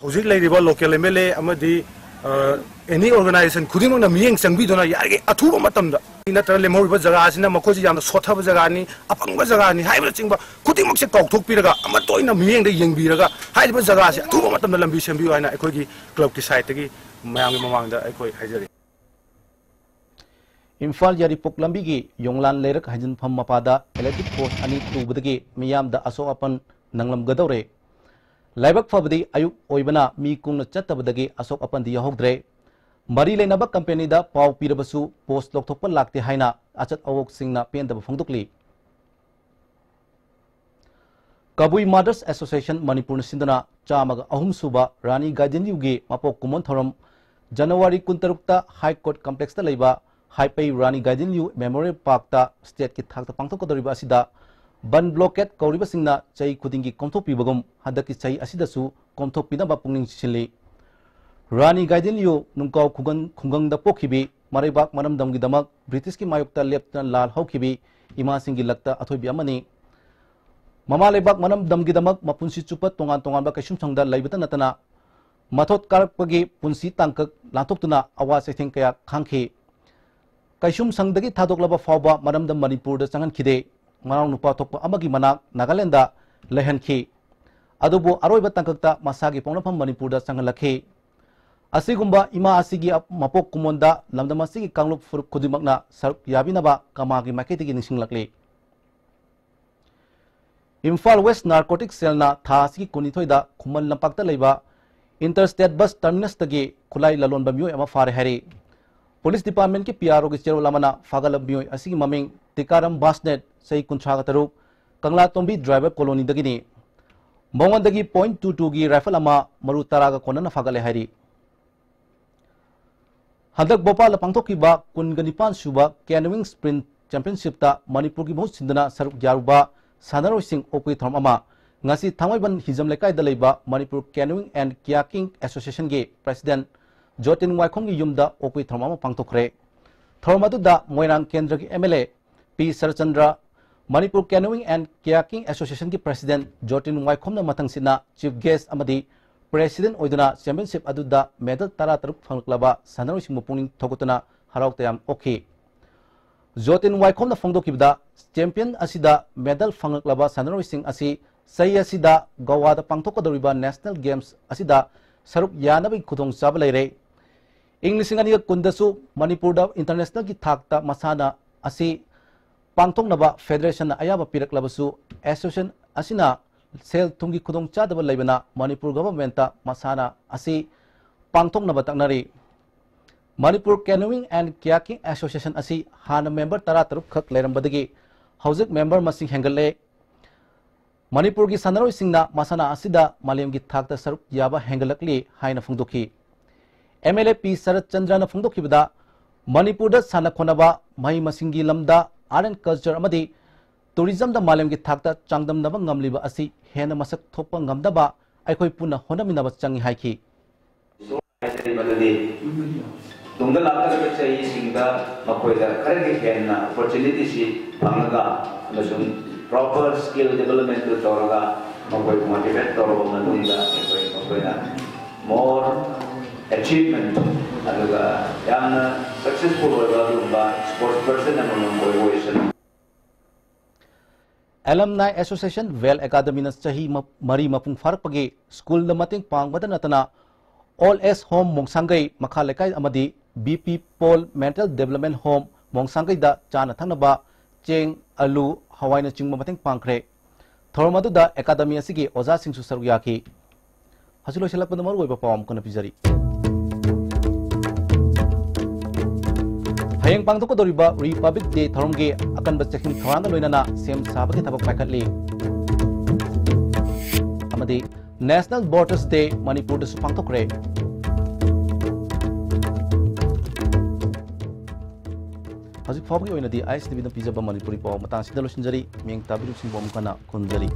ꯍꯧꯖꯤꯛ ꯂꯩꯔꯤꯕ local M L A ꯑꯃꯗꯤ, ꯑ, any organization ꯈꯨꯗꯤꯡꯃꯛꯅ ꯃꯤꯠꯌꯦꯡ ꯆꯪꯕꯤꯗꯨꯅ ꯌꯥꯔꯤꯈꯩ ꯑꯊꯨꯕ ꯃꯇꯝꯗ, ꯅꯠꯇ꯭ꯔꯒ ꯂꯦꯝꯍꯧꯔꯤꯕ ꯖꯒꯥ ꯑꯁꯤꯅ ꯃꯈꯣꯏꯁꯤ ꯌꯥꯝꯅ ꯁꯣꯠꯊꯕ ꯖꯒꯥꯅꯤ, ꯑꯄꯪꯕ ꯖꯒꯥꯅꯤ ꯍꯥꯏꯕꯅꯆꯤꯡꯕ ꯈꯨꯗꯤꯡꯃꯛꯁꯦ ꯀꯥꯎꯊꯣꯛꯄꯤꯔꯒ ꯑꯃꯠꯇ ꯑꯣꯏꯅ ꯃꯤꯠꯌꯦꯡꯗ ꯌꯦꯡꯕꯤꯔꯒ ꯍꯥꯏꯔꯤꯕ ꯖꯒꯥꯁꯤ ꯑꯊꯨꯕ ꯃꯇꯝꯗ ꯂꯝꯕꯤ ꯁꯦꯝꯕꯤꯌꯨ ꯍꯥꯏꯅ ꯑꯩꯈꯣꯏꯒꯤ club ꯀꯤ side ꯇꯒꯤ ꯃꯌꯥꯝꯒꯤ ꯃꯃꯥꯡꯗ ꯑꯩꯈꯣꯏ ꯍꯥꯏꯖꯔꯤ꯫ ꯏꯝꯐꯥꯜ ꯌꯥꯏꯔꯤꯄꯣꯛ ꯂꯝꯕꯤꯒꯤ ꯌꯣꯡꯂꯥꯟ ꯂꯩꯔꯛ ꯍꯥꯏꯖꯤꯟꯐꯝ ꯃꯄꯥꯗ electric post ꯑꯅꯤ ꯇꯨꯕꯗꯒꯤ ꯃꯤꯌꯥꯝꯗ ꯑꯁꯣꯛ ꯑꯄꯟ ꯅꯪꯂꯝꯒꯗꯧꯔꯦ꯫ ꯂꯥꯏꯕꯛ ꯐꯕꯗꯤ ꯑꯌꯨꯛ ꯑꯣꯏꯕꯅ ꯃꯤ ꯀꯨꯡꯅ ꯆꯠꯇꯕꯗꯒꯤ ꯑꯁꯣꯛ ꯑꯄꯟꯗꯤ ꯌꯥꯎꯍꯧꯗ꯭ꯔꯦ꯫ ꯃꯔꯤ ꯂꯩꯅꯕ company ꯗ ꯄꯥꯎ ꯄꯤꯔꯕꯁꯨ post ꯂꯧꯊꯣꯛꯄ ꯂꯥꯛꯇꯦ ꯍꯥꯏꯅ ꯑꯆꯠ ꯑꯋꯣꯛꯁꯤꯡꯅ ꯄꯦꯟꯗꯕ ꯐꯣꯡꯗꯣꯛꯂꯤ꯫ ꯀꯕꯨꯏ Mothers Association ꯃꯅꯤꯄꯨꯔꯅ ꯁꯤꯟꯗꯨꯅ ꯆꯥꯝꯃꯒ ꯑꯍꯨꯝ ꯁꯨꯕ ꯔꯥꯅꯤ ꯒꯥꯏꯗꯤꯟꯂꯤꯌꯨꯒꯤ ꯃꯄꯣꯛ ꯀꯨꯝꯑꯣꯟ ꯊꯧꯔꯝ January ꯀꯨꯟꯇꯔꯨꯛꯇ High Court Complex ꯇ ꯂꯩꯕ ꯍꯥꯏꯄꯩ ꯔꯥꯅꯤ ꯒꯥꯏꯗꯤꯟꯂꯤꯌꯨ Memorial Park ꯇ state ꯀꯤ ꯊꯥꯛꯇ ꯄꯥꯡꯊꯣꯛꯀꯗꯧꯔꯤꯕ ꯑꯁꯤꯗ ꯕꯟ blockade ꯀꯧꯔꯤꯕꯁꯤꯡꯅ ꯆꯍꯤ ꯈꯨꯗꯤꯡꯒꯤ ꯀꯣꯝꯊꯣꯛꯄꯤꯕꯒꯨꯝ ꯍꯟꯗꯛꯀꯤ ꯆꯍꯤ ꯑꯁꯤꯗꯁꯨ ꯀꯣꯝꯊꯣꯛꯄꯤꯅꯕ ꯄꯨꯛꯅꯤꯡ ꯆꯤꯡꯁꯤꯜꯂꯤ꯫ ꯔꯥꯅꯤ ꯒꯥꯏꯗꯤꯟꯂꯤꯌꯨ ꯅꯨꯡꯀꯥꯎ ꯈꯨꯡꯒꯪ, ꯈꯨꯡꯒꯪꯗ ꯄꯣꯛꯈꯤꯕꯤ, ꯃꯔꯩꯕꯥꯛ ꯃꯔꯝꯗꯝꯒꯤꯗꯃꯛ ꯕ꯭ꯔꯤꯇꯤꯁꯀꯤ ꯃꯥꯌꯣꯛꯇ ꯂꯦꯞꯇꯅ ꯂꯥꯜ ꯍꯧꯈꯤꯕꯤ ꯏꯃꯥꯁꯤꯡꯒꯤ ꯂꯛꯇ ꯑꯊꯣꯏꯕꯤ ꯑꯃꯅꯤ꯫ ꯃꯃꯥ ꯂꯩꯕꯥꯛ ꯃꯔꯝꯗꯝꯒꯤꯗꯃꯛ ꯃꯄꯨꯟꯁꯤ ꯆꯨꯞꯄ ꯇꯣꯉꯥꯟ ꯇꯣꯉꯥꯟꯕ ꯀꯩꯁꯨꯝꯁꯪꯗ ꯂꯩꯕꯇ ꯅꯠꯇꯅ ꯃꯊꯣꯠ ꯀꯥꯔꯛꯄꯒꯤ ꯄꯨꯟꯁꯤ ꯇꯥꯡꯀꯛ ꯂꯥꯟꯊꯣꯛꯇꯨꯅ ꯑꯋꯥ ꯆꯩꯊꯦꯡ ꯀꯌꯥ ꯈꯥꯡꯈꯤ꯫ ꯀꯩꯁꯨꯝꯁꯪꯗꯒꯤ ꯊꯥꯗꯣꯛꯂꯕ ꯐꯥꯎꯕ ꯃꯔꯝꯗꯝ ꯃꯅꯤꯄꯨꯔꯗ ꯆꯪꯍꯟꯈꯤꯗꯦ꯫ ꯃꯅꯥꯎ ꯅꯨꯄꯥ ꯊꯣꯛꯄ ꯑꯃꯒꯤ ꯃꯅꯥꯛ ꯅꯥꯒꯥꯂꯦꯟꯗ ꯂꯩꯍꯟꯈꯤ꯫ ꯑꯗꯨꯕꯨ ꯑꯔꯣꯏꯕ ꯇꯥꯡꯀꯛꯇ ꯃꯁꯥꯒꯤ ꯄꯣꯛꯅꯐꯝ ꯃꯅꯤꯄꯨꯔꯗ ꯆꯪꯍꯜꯂꯛꯈꯤ꯫ ꯑꯁꯤꯒꯨꯝꯕ ꯏꯃꯥ ꯑꯁꯤꯒꯤ ꯃꯄꯣꯛ ꯀꯨꯝꯑꯣꯟꯗ ꯂꯝꯗꯝ ꯑꯁꯤꯒꯤ ꯀꯥꯡꯂꯨꯞ ꯐꯨꯔꯨꯞ ꯈꯨꯗꯤꯡꯃꯛꯅ ꯁꯔꯨꯛ ꯌꯥꯕꯤꯅꯕ ꯀꯃꯥꯒꯤ ꯃꯥꯏꯀꯩꯗꯒꯤ ꯅꯤꯡꯁꯤꯡꯂꯛꯂꯤ꯫ ꯏꯝꯐꯥꯜ West Narcotic Cell ꯅ ꯊꯥ ꯑꯁꯤꯒꯤ ꯀꯨꯟꯅꯤꯊꯣꯏꯗ ꯈꯨꯃꯟ ꯂꯝꯄꯥꯛꯇ ꯂꯩꯕ Interstate Bus Terminus ꯇꯒꯤ ꯈꯨꯠꯂꯥꯏ ꯂꯂꯣꯟꯕ ꯃꯤꯑꯣꯏ ꯑꯃ ꯐꯥꯔꯦ ꯍꯥꯏꯔꯤ꯫ Police Department ꯀꯤ P R O ꯒꯤ ꯆꯦꯔꯣꯜ ꯑꯃꯅ ꯐꯥꯒꯠꯂꯕ ꯃꯤꯑꯣꯏ ꯑꯁꯤꯒꯤ ꯃꯃꯤꯡ ꯇꯤꯀꯥꯔꯝ ꯕꯥꯁꯅꯦꯠ, ꯆꯍꯤ ꯀꯨꯟꯊ꯭ꯔꯥꯒ ꯇꯔꯨꯛ, ꯀꯪꯂꯥꯇꯣꯝꯕꯤ driver colony ꯗꯒꯤꯅꯤ꯫ ꯃꯉꯣꯟꯗꯒꯤ point two two ꯒꯤ rifle ꯑꯃ ꯃꯔꯨ ꯇꯔꯥꯒ ꯀꯣꯟꯅꯅ ꯐꯥꯒꯠꯂꯦ ꯍꯥꯏꯔꯤ꯫ ꯍꯟꯗꯛ ꯚꯣꯄꯥꯜꯗ ꯄꯥꯡꯊꯣꯛꯈꯤꯕ ꯀꯨꯟꯒ ꯅꯤꯄꯥꯟ ꯁꯨꯕ canoeing sprint championship ꯇ ꯃꯅꯤꯄꯨꯔꯒꯤ ꯃꯍꯨꯠ ꯁꯤꯟꯗꯨꯅ ꯁꯔꯨꯛ ꯌꯥꯔꯨꯕ ꯁꯥꯟꯅꯔꯣꯏꯁꯤꯡ ꯑꯣꯛꯄꯒꯤ ꯊꯧꯔꯝ ꯑꯃ ꯉꯁꯤ ꯊꯥꯡꯃꯩꯕꯟ ꯍꯤꯖꯝ ꯂꯩꯀꯥꯏꯗ ꯂꯩꯕ Manipur Canoeing and Kayaking Association ꯒꯤ president ꯖꯣꯇꯤꯟ ꯋꯥꯏꯈꯣꯝꯒꯤ ꯌꯨꯝꯗ ꯑꯣꯛꯄꯒꯤ ꯊꯧꯔꯝ ꯑꯃ ꯄꯥꯡꯊꯣꯛꯈ꯭ꯔꯦ꯫ ꯊꯧꯔꯝ ꯑꯗꯨꯗ ꯃꯣꯏꯔꯥꯡ ꯀꯦꯟꯗ꯭ꯔꯒꯤ M L A P Saratchandra, Manipur Canoeing and Kayaking Association ꯒꯤ president ꯖꯣꯇꯤꯟ ꯋꯥꯏꯈꯣꯝꯅ ꯃꯊꯪꯁꯤꯠꯅ chief guest ꯑꯃꯗꯤ president ꯑꯣꯏꯗꯨꯅ championship ꯑꯗꯨꯗ medal ꯇꯔꯥꯇꯔꯨꯛ ꯐꯪꯂꯛꯂꯕ ꯁꯥꯟꯅꯔꯣꯏꯁꯤꯡꯕꯨ ꯄꯨꯛꯅꯤꯡ ꯊꯧꯒꯠꯇꯨꯅ ꯍꯔꯥꯎ ꯇꯌꯥꯝ ꯑꯣꯛꯈꯤ꯫ ꯖꯣꯇꯤꯟ ꯋꯥꯏꯈꯣꯝꯅ ꯐꯣꯡꯗꯣꯛꯈꯤꯕꯗ, champion ꯑꯁꯤꯗ medal ꯐꯪꯂꯛꯂꯕ ꯁꯥꯟꯅꯔꯣꯏꯁꯤꯡ ꯑꯁꯤ ꯆꯍꯤ ꯑꯁꯤꯗ ꯒꯣꯋꯥꯗ ꯄꯥꯡꯊꯣꯛꯀꯗꯧꯔꯤꯕ National Games ꯑꯁꯤꯗ ꯁꯔꯨꯛ ꯌꯥꯅꯕꯒꯤ ꯈꯨꯗꯣꯡꯆꯥꯕ ꯂꯩꯔꯦ꯫ ꯏꯪ ꯂꯤꯁꯤꯡ ꯑꯅꯤꯒ ꯀꯨꯟꯗꯁꯨ ꯃꯅꯤꯄꯨꯔꯗ international ꯒꯤ ꯊꯥꯛꯇ ꯃꯁꯥꯟꯅ ꯑꯁꯤ ꯄꯥꯡꯊꯣꯛꯅꯕ federation ꯅ ꯑꯌꯥꯕ ꯄꯤꯔꯛꯂꯕꯁꯨ, association ꯑꯁꯤꯅ ꯁꯦꯜ ꯊꯨꯝꯒꯤ ꯈꯨꯗꯣꯡꯆꯥꯗꯕ ꯂꯩꯕꯅ ꯃꯅꯤꯄꯨꯔ government ꯇ ꯃꯁꯥꯟꯅ ꯑꯁꯤ ꯄꯥꯡꯊꯣꯛꯅꯕ ꯇꯛꯅꯔꯤ꯫ Manipur Canoeing and Kayaking Association ꯑꯁꯤ ꯍꯥꯟꯅ member ꯇꯔꯥꯇꯔꯨꯛ ꯈꯛ ꯂꯩꯔꯝꯕꯗꯒꯤ ꯍꯧꯖꯤꯛ member ꯃꯁꯤꯡ ꯍꯦꯟꯒꯠꯂꯦ꯫ ꯃꯅꯤꯄꯨꯔꯒꯤ ꯁꯥꯟꯅꯔꯣꯏꯁꯤꯡꯅ ꯃꯁꯥꯟꯅ ꯑꯁꯤꯗ ꯃꯥꯂꯦꯝꯒꯤ ꯊꯥꯛꯇ ꯁꯔꯨꯛ ꯌꯥꯕ ꯍꯦꯟꯒꯠꯂꯛꯂꯤ ꯍꯥꯏꯅ ꯐꯣꯡꯗꯣꯛꯈꯤ꯫ M L A ꯄꯤ ꯁꯔꯠ ꯆꯟꯗ꯭ꯔꯅ ꯐꯣꯡꯗꯣꯛꯈꯤꯕꯗ, ꯃꯅꯤꯄꯨꯔꯗ ꯁꯥꯟꯅ ꯈꯣꯠꯅꯕ, ꯃꯍꯩ ꯃꯁꯤꯡꯒꯤ ꯂꯝꯗ, art and culture ꯑꯃꯗꯤ tourism ꯗ ꯃꯥꯂꯦꯝꯒꯤ ꯊꯥꯛꯇ ꯆꯥꯡꯗꯝꯅꯕ ꯉꯝꯂꯤꯕ ꯑꯁꯤ ꯍꯦꯟꯅ ꯃꯁꯛ ꯊꯣꯛꯄ ꯉꯝꯅꯕ ꯑꯩꯈꯣꯏ ꯄꯨꯟꯅ ꯍꯣꯠꯅꯃꯤꯟꯅꯕ ꯆꯪꯏ ꯍꯥꯏꯈꯤ꯫ ꯃꯗꯨꯗꯤ ꯇꯨꯡꯗ ꯂꯥꯛꯀꯗꯕ ꯆꯍꯤꯁꯤꯡꯗ ꯃꯈꯣꯏꯗ ꯈꯔꯒꯤ ꯍꯦꯟꯅ opportunity ꯁꯤ ꯐꯪꯉꯒ ꯑꯃꯁꯨꯡ proper skill development ꯇꯨ ꯇꯧꯔꯒ ꯃꯈꯣꯏꯕꯨ motivate ꯇꯧꯔꯕ ꯃꯇꯨꯡꯗ ꯑꯩꯈꯣꯏ ꯃꯈꯣꯏꯅ more achievement ꯑꯗꯨꯒ ꯌꯥꯝꯅ successful ꯑꯣꯏꯕ ꯑꯗꯨꯒꯨꯝꯕ sports person ꯑꯃꯃꯝ ꯑꯣꯏꯕ ꯑꯣꯏꯁꯅꯨ꯫ Alumni Association Well Academy ꯅ ꯆꯍꯤ ꯃ-, ꯃꯔꯤ ꯃꯄꯨꯡ ꯐꯥꯔꯛꯄꯒꯤ school ꯗ ꯃꯇꯦꯡ ꯄꯥꯡꯕꯗ ꯅꯠꯇꯅ Old Age Home ꯃꯣꯡꯁꯥꯡꯒꯩ ꯃꯈꯥ ꯂꯩꯀꯥꯏ ꯑꯃꯗꯤ B P Paul Mental Development Home ꯃꯣꯡꯁꯥꯡꯒꯩꯗ ꯆꯥꯅ ꯊꯛꯅꯕ ꯆꯦꯡ, ꯑꯂꯨ, ꯍꯋꯥꯏꯅꯆꯤꯡꯕ ꯃꯇꯦꯡ ꯄꯥꯡꯈ꯭ꯔꯦ꯫ ꯊꯧꯔꯝ ꯑꯗꯨꯗ academy ꯑꯁꯤꯒꯤ ꯑꯣꯖꯥꯁꯤꯡꯁꯨ ꯁꯔꯨꯛ ꯌꯥꯈꯤ꯫ ꯍꯧꯖꯤꯛ ꯂꯣꯏꯁꯤꯜꯂꯛꯄꯗ ꯃꯔꯨꯑꯣꯏꯕ ꯄꯥꯎ ꯑꯃꯨꯛ ꯍꯟꯅ ꯄꯤꯖꯔꯤ꯫ ꯍꯌꯦꯡ ꯄꯥꯡꯊꯣꯛꯀꯗꯧꯔꯤꯕ Republic Day ꯊꯧꯔꯝꯒꯤ ꯑꯀꯟꯕ ꯆꯦꯛꯁꯤꯟ ꯊꯧꯔꯥꯡꯒ ꯂꯣꯏꯅꯅ ꯁꯦꯝ ꯁꯥꯕꯒꯤ ꯊꯕꯛ ꯄꯥꯏꯈꯠꯂꯤ꯫ ꯑꯃꯗꯤ National Voters Day ꯃꯅꯤꯄꯨꯔꯗꯁꯨ ꯄꯥꯡꯊꯣꯛꯈ꯭ꯔꯦ꯫ ꯍꯧꯖꯤꯛ ꯐꯥꯎꯕꯒꯤ ꯑꯣꯏꯅꯗꯤ ISTVꯅ ꯄꯤꯖꯕ ꯃꯅꯤꯄꯨꯔꯤ ꯄꯥꯎ ꯃꯇꯥꯡꯁꯤꯗ ꯂꯣꯏꯁꯤꯟꯖꯔꯤ꯫ ꯃꯤꯌꯦꯡ ꯇꯥꯕꯤꯔꯤꯕꯁꯤꯡꯕꯨ ꯑꯃꯨꯛ ꯍꯟꯅ ꯈꯨꯔꯨꯝꯖꯔꯤ꯫